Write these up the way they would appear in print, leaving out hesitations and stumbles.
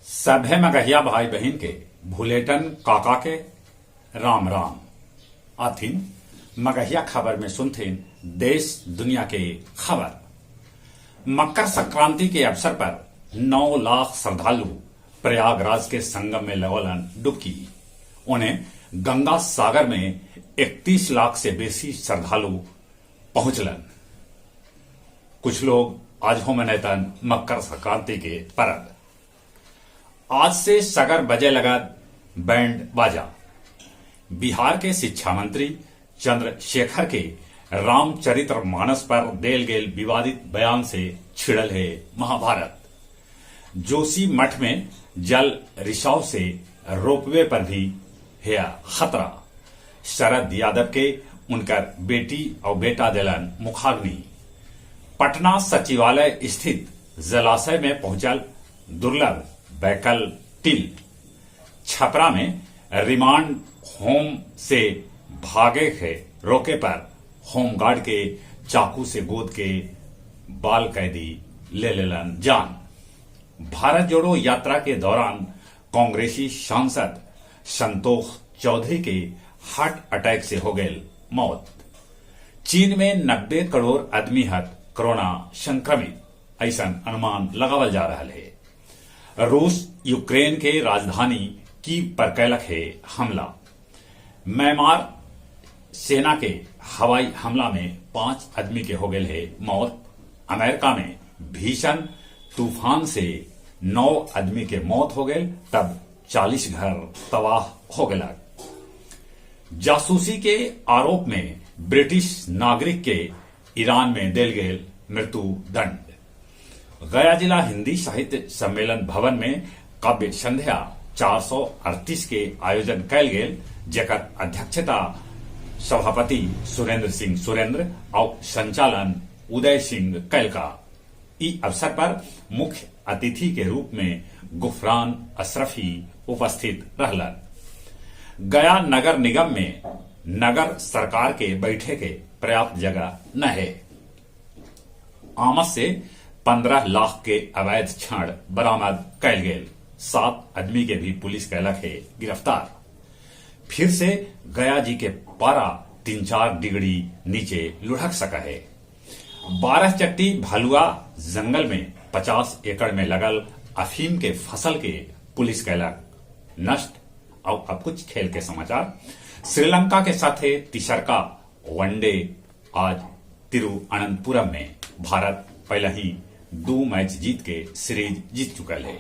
सभे मगहिया भाई बहिन के भुलेटन काका के राम राम। आथिन मगहिया खबर में सुनथिन देश दुनिया के खबर। मकर संक्रांति के अवसर पर 9 लाख श्रद्धालु प्रयागराज के संगम में लगौलन डुबकी। उन्हें गंगा सागर में 31 लाख से बेसी श्रद्धालु पहुंचलन। कुछ लोग आज हो मनैतन मकर संक्रांति के परब। आज से सगर बजे लगा बैंड बाजा। बिहार के शिक्षा मंत्री चंद्रशेखर के रामचरित्र मानस पर देल गेल विवादित बयान से छिड़ल है महाभारत। जोशी मठ में जल रिसाव से रोपवे पर भी है खतरा। शरद यादव के उनकर बेटी और बेटा दिलन मुखाग्नि। पटना सचिवालय स्थित जलाशय में पहुंचल दुर्लभ बैकल टिल। छपरा में रिमांड होम से भागे के रोके पर होमगार्ड के चाकू से गोद के बाल कैदी ले लेलन जान। भारत जोड़ो यात्रा के दौरान कांग्रेसी सांसद संतोष चौधरी के हार्ट अटैक से हो गए मौत। चीन में 90 करोड़ आदमी हत कोरोना संक्रमित, ऐसा अनुमान लगावल जा रहा है। रूस यूक्रेन के राजधानी कीव पर कैलक है हमला। म्यांमार सेना के हवाई हमला में 5 आदमी के हो गए है मौत। अमेरिका में भीषण तूफान से 9 आदमी के मौत हो गए, तब 40 घर तबाह हो गए। जासूसी के आरोप में ब्रिटिश नागरिक के ईरान में देल गेल मृत्यु दंड। गया जिला हिंदी साहित्य सम्मेलन भवन में काव्य संध्या 438 के आयोजन कैल गेल, जेकर अध्यक्षता सभापति सुरेंद्र सिंह सुरेंद्र और संचालन उदय सिंह कैलका। ई अवसर पर मुख्य अतिथि के रूप में गुफरान अशरफी उपस्थित रहलन। गया नगर निगम में नगर सरकार के बैठे के पर्याप्त जगह न है। आमस से 15 लाख के अवैध छाण बरामद कैल गेल। 7 आदमी के भी पुलिस कैलक है गिरफ्तार। फिर से गया जी के पारा 3-4 डिग्री नीचे लुढ़क सका है। 12 चट्टी भालुआ जंगल में 50 एकड़ में लगल अफीम के फसल के पुलिस कैलक नष्ट। और अब कुछ खेल के समाचार। श्रीलंका के साथे तिसरका वनडे आज तिरुअनंतपुरम में। भारत पहले ही 2 मैच जीत के सीरीज जीत चुकल है।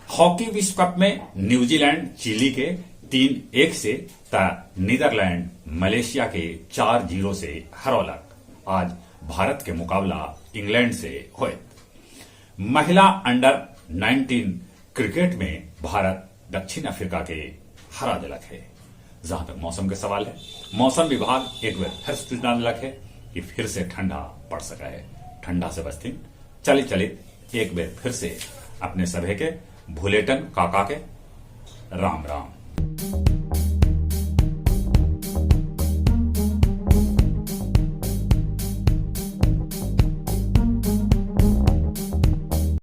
हॉकी विश्व कप में न्यूजीलैंड चिली के 3-1 से त नीदरलैंड मलेशिया के 4-0 से हरौलक। आज भारत के मुकाबला इंग्लैंड से होयत। महिला अंडर 19 क्रिकेट में भारत दक्षिण अफ्रीका के हरा दिलक है। जहां तक मौसम के सवाल है, मौसम विभाग एक बार फिर सूचना दिलक है कि फिर से ठंडा पड़ सका है। ठंडा से बचती चली चली एक बार फिर से अपने सभे के भुलेटन काका के राम राम।